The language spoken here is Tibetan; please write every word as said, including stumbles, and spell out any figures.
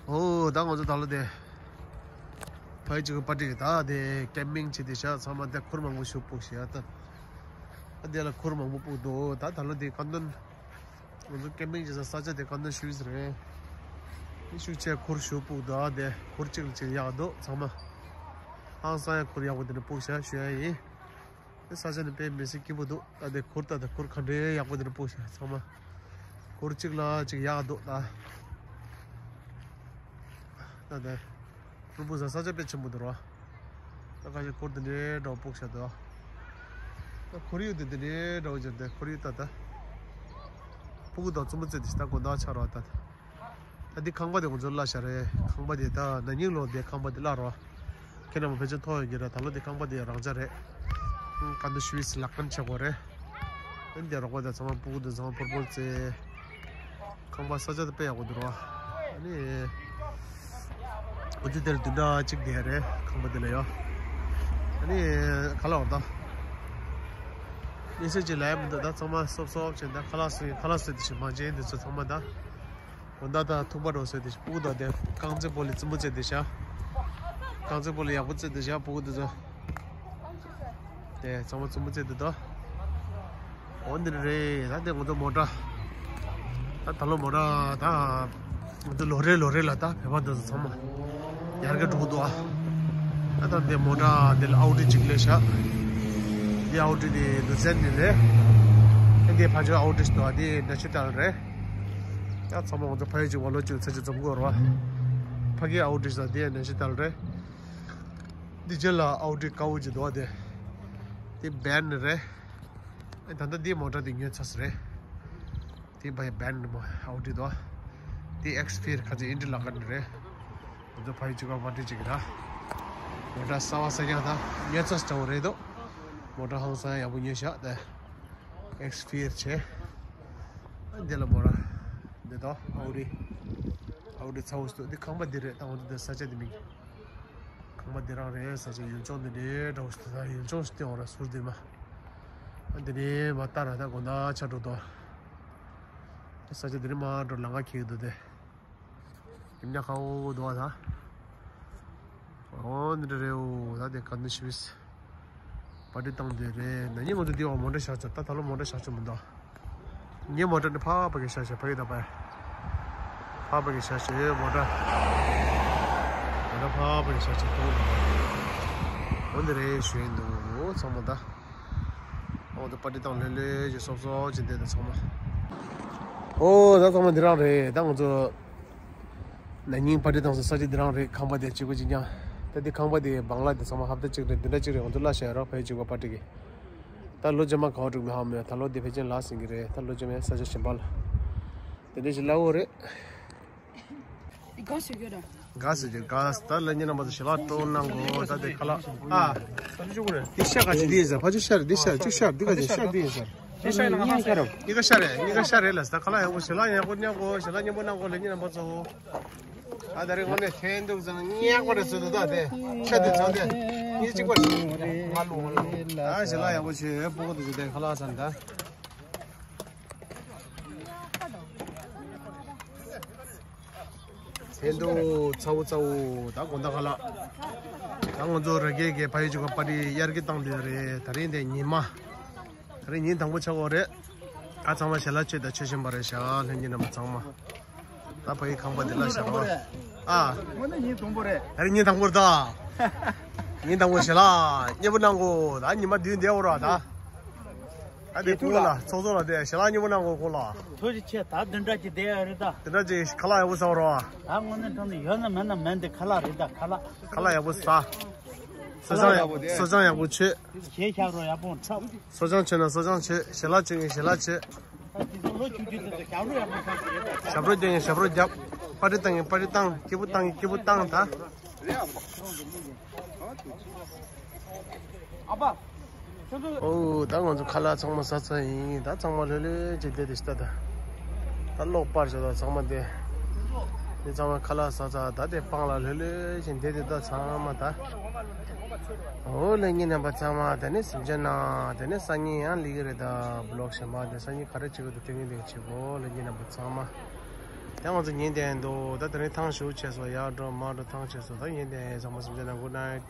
ཨོ་ད་ང་ཚོ་ད་ལོ་དེ་ཕ་ཡི་ཅིག་པར་ཊི་ད་དེ་ཀེམ་པིང་བྱེད་དེ་ཤག་ཚང་མ་དེ་ཁུར་མང་པོ་ཞིག་ཕུབ་ཤག་ད། ཨ་དེ་ལ་ཁུར་མང་པོ་ཕུབ་འདུག་ད་ད་ལོ་དེ་ཀ་འདོན་ང་ཚོ་ཀེམ་པིང་བྱེད་ས་ས་ཆ་དེ་ཀ་འདོན་ཤུལ་རེད། དེ་ཤུགས་ཆེ་ཁུར་ཞིག་ཕུབ་འདུག་ཨ་དེ་ཁུར་གཅིག་ལ་གཅིག་ཡག་འདུག་ཚང་མ་ཧང་སང་ཡ་ཁུར་ཡག་པོ་དེ་འདྲ་ཕུབ་ཤག་ཞུ་ཡ་ཡིན། དེ་ས་ཆ་ནི་དཔེ་མི་སྲིད་སྐྱིད་པོ་འདུག་ད་དེ་ཁུར་ད་དེ་ཁུར་ག་འདྲའི་ཡག་པོ་དེ་འདྲ་ཕུབ་ཤག་ཚང་མ་ཁུར་གཅིག་ལ་གཅིག་ཡག་འདུག་ད་ད་དེ་ཁུར་ཕུབ་ས་ས་ཆ་དཔེ་ཆེན་པོ་འདུག་ར། ད་ཁ་ཤས་ཁུར་དེ་འདྲའི་འདྲ་བོ་ཕུབ་ཤག་འདུག་ད་ཁོར་ཡུག་དེ་དེ་འདྲའི་འདྲ་བོ་ཅིག་དེ་ཁོར་ཡུག་ད་ད་ཕྲུ་གུ་དང་བཙུན་མོ་བཙལ་དེ་ད་དགོང་དག་ཆགས་ར་ད། ད་འདི་ཁང་པ་དེ་ང་ཚོ་གླ་ཤག་རེད། ཁང་པ་དེ་ད་ན་ནིང་ལོ་དེ་ཁང་པ་དེ་གླ་རོགས། ཁྱེད་རྣམས་ཕལ་ཆེར་མཐོང་ཡོད་ཀྱི་རེད། ད་ལོ་དེ་ཁང་པ་དེ་རང་འཇགས་རེད། ཀ་འདི་ཤུ་ཝིས་ལག་ཁན་ཆག་གོ་རེད། ཨ་ནི་དེ་རོགས་པ་དང་ཚང་མ་སྤུ་གུ་དང་ཚང་མ་ཕོར་པོར་རྩེ། ཁང་པ་ས་ཆ་དེ་དཔེ་ཡག་པོ་འདུག་རོགས། ཨ་ནི། འོ་དེ་དེར་བདུན་ཕྲག་གཅིག་དེ་རེད་ཁང་པ་དེ་ལ་ཡོད། ཨ་ནི། ག་ལ་འོ་ད། མི་སེར་གྱི་ལས་མི་འདུག་ད་ཚང་མ་སོབ་སོབ་བྱས་ད་ཁ་ལག་བཟོས་ཁ་ལག་བཟོས་དེ་ཞིག་མ་བྱས་འདི་ཚོ་ཚང་མ་ད། དགོང་དག་དང་ཐུག་པ་འགྲོ་ཟེར་དེ་ཞག་སྤུ་གུ་དང་དེ་རྐང་རྩེད་སྤོ་ལོ་རྩེད་མོ་རྩེ་དེ་ཞག་རྐང་རྩེད་སྤོ་ལོ་ཡག་པོ་རྩེ་དེ་ཞག་སྤུ་གུ་དེ་ཚོ། དེ་ཚང་མ་རྩེད་མོ་རྩེ་དེ་དོ། འོ་འདི་རེད་ད་དེ་ང་ཚོ་མོ་ཊ། ད་ད་ལོ་མོ་ཊ་ད། ང་ཚོ་ལོ་རེ་ལོ་རེ་ལོ་རེ་ལ་ད་བོད་པ་དེ་ཚོ་ཚང་མ། ཡར་གི་འགྲོ་གི་འདུག་ཨ། ད་ད་དེ་མོ་ཊ་དེ་ལ་ཨའུ་ཌི་གཅིག་ལས་ཞག་དེ་ཨའུ་ཌི་དེ་འདུག་ཚན་ནི་རེད། དེ་ཕ་ཇོ་ཨའུ་ཌི་ཞིག་འདུག་ཨ་དེ་ན་ཤི་ཏལ་རེད། ཡང་ཚང་མ་ང་ཚོ་ཕ་ཡུལ་གཅིག་བ་ལོ་གཅིག་ཚེ་གཅིག་འཛོམས་དགོས་རེད་བ། ཕ་གི་ཨའུ་ཌི་ཞིག་དང་དེ་ན་ཤི་ཏལ་རེད། འདི་རྗེས་ལ་ཨའུ་ཌི་དཀར་པོ་གཅིག་འདུག་ཨ་དེ། དེ་བན་ནི་རེད། ད་ལྟ་འདི་མོ་ཊ་དེ་ཉོས་ཚར་ས་རེད། དེ་བ་ཡ་བན་ནི་མོ་ཨའུ་ཌི་འདུག་ཨ། དེ་ཨེགས་ཕི་ཁ་ཚ་ཨིན་ཌི་ལ་ཀ་ནི་རེད། ང་ཚོ་ཕ་ཡུལ་གཅིག་པ་པར་ཊི་གཅིག་ར། མོ་ཊ་གསར་བ་གསར་རྐྱང་དང་ཉོས་ཚར་ས་འདྲ་བོ་རེད་འདུག་མོ་ཊ་ཧང་སང་ཡག་པོ་ཉོས་ཤག་དེ། ཨེགས་ཕི་བྱས། ཨ་འདི་ལ་མོ་ར། འདི་དང་ཨའུ་ཌི། ཨའུ་ཌི་ཚ་བོ་ཞིག་འདུག་འདི་ཁང་པ་འདི་རེད་ད་འོ་འདི་ས་ཆ་འདི་མིན། ཁང་པ་འདི་རང་རེད་ས་ཆ་ཡུལ་ལྗོངས་འདི་འདྲའི་འདྲ་བོ་ཞིག་འདུག་ད་ཡུལ་ལྗོངས་ཞིག་སྟེང་འོ་ར་ཟུར་འདི་མ། ཨ་འདི་ནས་མ་ལྟ་ར་ད་དགོང་དག་ཆ་འགྲོ་འདུག་ས་ཆ་འདི་ནས་མ་འགྲོ་ལམ་ཁ་འཁེལ་གི་འདུག་སྟེ། ཡིན་ན་ཁ་འོ་འོ་འདུག་བ་ད། འོ་འདི་འདྲ་རེད་འོ་ད་དེ་ག་འདི་ཤི་བིས། པར་ཊི་བཏང་དེ་རེད་ན་ཉིན་ང་ཚོ་འདི་བ་མོ་ཊ་བཞག་ཆོག་ད་ད་ལོ་མོ་ཊ་བཞག་ཆོག་མི་འདུག་ངའི་མོ་ཊ་ནི་ཕ་ཕ་གི་བཞག་ཆོག་ཕ་གི་ད་པ་ཕ་ཕ་གི་བཞག་ཆོག་ཡོད་མོ་ཊ། མོ་ཊ་ཕ་ཕ་གི་བཞག་ཆོག་འདུག་འོ་འདི་རེད་ཞུ་ཡིན་འདུག་ཚང་མ་ད། ང་ཚོ་པར་ཊི་བཏང་ལྷོད་ལྷོད་ཀྱི་སོབ་སོབ་ཀྱི་འདི་དང་ཚང་མ། ཨོ་ད་ཚང་མ་འདི་རང་རེད་ད་ང་ཚོ། ན་ནིང་པར་ཊི་བཏང་ས་ས་ཆ་འདི་རང་རེད་ཁང་པ་དེ་གཅིག་པ་གཅིག་རྐྱང་། ད་འདི་ཁང་པ་དེ་བང་ལ་དེ་ཚང་མ་ཧབ་ཏ་གཅིག་རེད་འདི་འདྲ་གཅིག་རེད་ང་ཚོ་གླ་བཞག་རོགས་ཕ་ཡུལ་གཅིག་པ་པར་ཊི་གི། ད་ལོ་རྗེས་མ་ག་བ་འགྲུབ་མི་ཧ་མེད་ད་ལོ་འདི་ཕལ་ཆེར་ལག་ཟིན་གི་རེད་ད་ལོ་རྗེས་མའི་ས་ཆ་གཞན་པ་ལ། དེ་འདྲ་ཞིག་གླ་འོ་རེད། དགའ་སུ་གྱུར་དགའ་སུ་གྱུར་དགའ་སུ་ད་ལ་ཉིན་རྣམ་པ་ཚོ་ཞལ་ལག་སྤྲོ་གནང་གོ་ད་དེ་ཁ་ལག་ཨ། དེ་ཤ་ག་ཅི་འདི་ཡིན་ཟེར་ཕ་ཆུ་ཤ་རེད་འདི་ཤ་ཆུ་ཤ་འདི་ག་ཅི་ཤ་འདི་ཡིན་ཟེར། དེ་ཤ་ཡིན་ན་ང་ཚོ་གཉིས་ཀ་ཤ་རེད་གཉིས་ཀ་ཤ་རེད་ལ་ད་ཁ་ལག་ཡག་པོ་ཞལ་ལག་ཉན་གོ་ཉན་གོ་ཞལ་ལག་ཉན་པོ་གནང་གོ་ལ་ཉིན་རྣམ་པ་ཚོ། ཨ་ད་རེ་དངོས་གནས་ཐན་འདུག་ཙང་ཉག་པ་རེད་ཟེར་འདུག་ད་དེ་ཤ་དེ་ཚང་དེ་གཉིས་གཅིག་པ་རེད། ང་ལོ་ང་ལོ་ཨ་ཞལ་ལག་ཡག་པོ་བྱོས་ཕྲུ་གུ་དེ་ཚོ་དེ་ཁ་ལག་ཚང་ད། ཐན་འདུག་ཚ་བོ་ཚ་བོ་ད་དགོང་དག་ཁ་ལག་ད་ང་ཚོ་ར་རྒྱས་ཀྱི་ཕ་ཡུལ་གཅིག་པ་པར་ཊི་དབྱར་གྱི་བཏང་དེ་རེད་ད་རིང་དེ་ཉི་མ། ད་རིང་ཉིན་དང་པོ་ཆགས་ཡོད་རེད། ད་ཚང་མ་ཞལ་ལག་མཆོད་དང་མཆོད་བཞིན་པ་རེད་ཤག་ལྷན་རྒྱས་རྣམ་པ་ཚང་མ། ད་ཕ་ཡི་ཁང་པ་འདི་ལ་ཞག་རོགས། ཨ། དངོས་གནས་ཉིན་དང་པོ་རེད། ད་རིང་ཉིན་དང་པོ་རེད་ད། ཉིན་དང་པོ་ཞལ་ལག་མཉེས་པོ་གནང་གོ་ད་ཉི་མ་བདུན་བསྡད་འོ་ར་ད། ད་དེ་ཁུག་ལ་ཚོགས་གཙོ་ལ་དེ་ཞལ་ལག་མཉེས་པོ་གནང་གོ་ཁོ་ལ། ཐུགས་རྗེ་ཆེ་ད་འདི་འདྲ་ཅིག་བསྡད་ཡོད་རེད་ད། འདི་འདྲ་ཅིག་ཁ་ལག་ཡག་པོ་ཟ་འོ་ར། ད་དངོས་གནས་དྲང་གནས་ཡོད་ན་མེད་ན་མེད་འདི་ཁ་ལག་རེད་ད་ཁ་ལག་ཁ་ལག་ཡག་པོ་ཟ། ཚོ་ཆང་ཡག་པོ་ཚོ་ཆང་ཡག་པོ་མཆོད། ཞལ་ཞབས་རོ་ཡག་པོ་འཁྲབ། གསོ་སྦྱོང་བྱས་ན་གསོ་སྦྱོང་བྱེད། ཞལ་ལག་བྱེད་མཁན་ཞལ་ལག་བྱེད། ད་དེ་ཚོ་ལོ་ཆུང་ཆུང་དེ་ཚོ་ཞབས་བྲོ་ཡག་པོ་བཏང་གི་རེད་ད། ཞབས་བྲོ་རྒྱག་མཁན་ཞབས་བྲོ་རྒྱབ། པར་ཊི་བཏང་མཁན་པར་ཊི་བཏང་། སྐྱིད་པོ་བཏང་མཁན་སྐྱིད་པོ་བཏང་ད། ཨ་ཕ། ཁྱོད་ཚོ། ཨོ་ད་ང་ཚོ་ཁ་ལག་ཚང་མ་ཟ་ཚར་ཡིན། ད་ཚང་མ་ལྷོད་ལྷོད་ཅིག་བསྡད་དེ་ཤི་ད་ད། ད་གློག་སྤར་བྱས་ད་ཚང་མ་བསྡད། འདི་ཚང་མ་ཁ་ལག་ཟ་ཚར་ད་དེ་སྤང་ལ་ལྷོད་ལྷོད་ཅིག་བསྡད་དེ་ད་ཚང་མ་ད། ཨོ་ལྷན་རྒྱས་རྣམ་པ་ཚང་མ་དེ་ནས་གཟིམ་ཆ་ནང་དེ་ནས་སང་ཉིན་ཡང་ལས་ཀྱི་རེད་ད་བི་ལོག་གཞན་པ་དེ་སང་ཉིན་ག་རེ་བྱེད་དགོས་འདུག་དེ་ངས་ལས་ཀྱི་བྱེད་དགོས་ལྷན་རྒྱས་རྣམ་པ་ཚང་མ། ད་ང་ཚོ་ཉིན་དེ་འདུག་ད་དེ་རིང་ཐང་ཞུགས་བྱས་སོང་། ཡར་འགྲོ་མར་འགྲོ་ཐང་བྱས་སོང་། ད་ཉིན་དེ་ཚང་མ་གསུམ་ཆ་ན་good night།